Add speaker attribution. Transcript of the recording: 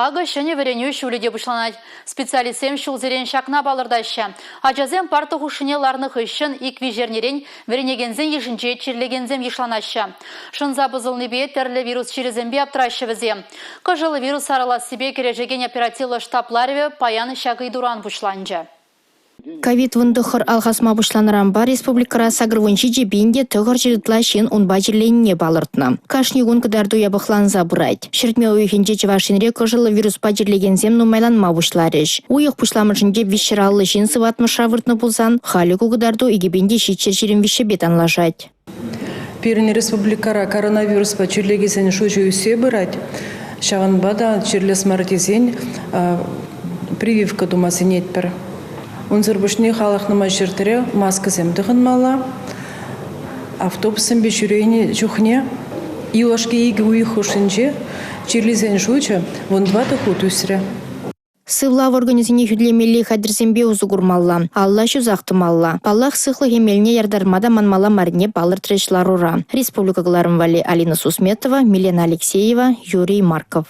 Speaker 1: Акӑ ҫӗнӗ вӗренӳ ҫулӗ те пуҫланать. Специалистсем ҫулсерен ҫакна палӑртаҫҫӗ. Ачасем парта хушшине ларнӑ хыҫҫӑн ик-виҫ эрнерен вӗренекенсен йышӗнче чирлекенсем йышланаҫҫӗ. Шӑнса пӑсӑлнипе тӗрлӗ вирус чирӗсемпе аптӑраҫҫӗ вӗсем. Кӑшӑллӑ вирус сарӑлассипе кӗрешекен оперативлӑ штаб ларӑвӗ паян ҫак ыйтуран пуҫланчӗ.
Speaker 2: Ковид-19 алхасма пуҫланӑранпа республикӑра 87 пин те 900 ытла ҫын унпа чирленине палӑртнӑ. Кашни кун кӑтарту япӑхланса пырать. Ҫӗртме уйӑхӗнче Чӑваш Енре кӑшӑллӑ вируспа чирлекенсем нумайланма пуҫларӗҫ. Уйӑх пуҫламӑшӗнче 350 ҫын сыватмӑшра выртнӑ пулсан, халӗ ку кӑтарту 2723-пе танлашать.
Speaker 3: Пирӗн республикӑра коронавируспа чирлекенсен шучӗ ӳссе пырать. Ҫавӑнпа та чирлес мар тесен прививка тума сӗнетпӗр. Унсӑр пуҫне халӑх нумай ҫӗртре маскӑсем тӑхӑнмалла. Автобуссемпе ҫӳренӗ чухне юлашки икӗ уйӑх хушшинче чирлисен шучӗ 14 хут ӳсрӗ.
Speaker 2: Сывлав органӗсене хӳтӗлемелли хатӗрсемпе усӑ курмалла, алла ҫусах тӑмалла. Паллах, сыхлӑх эмелне яртарма та манмалла маррине палӑртрӗҫ ларура. Республика кӑларӑм валли Алина Сусметова, Милена Алексеева, Юрий Марков.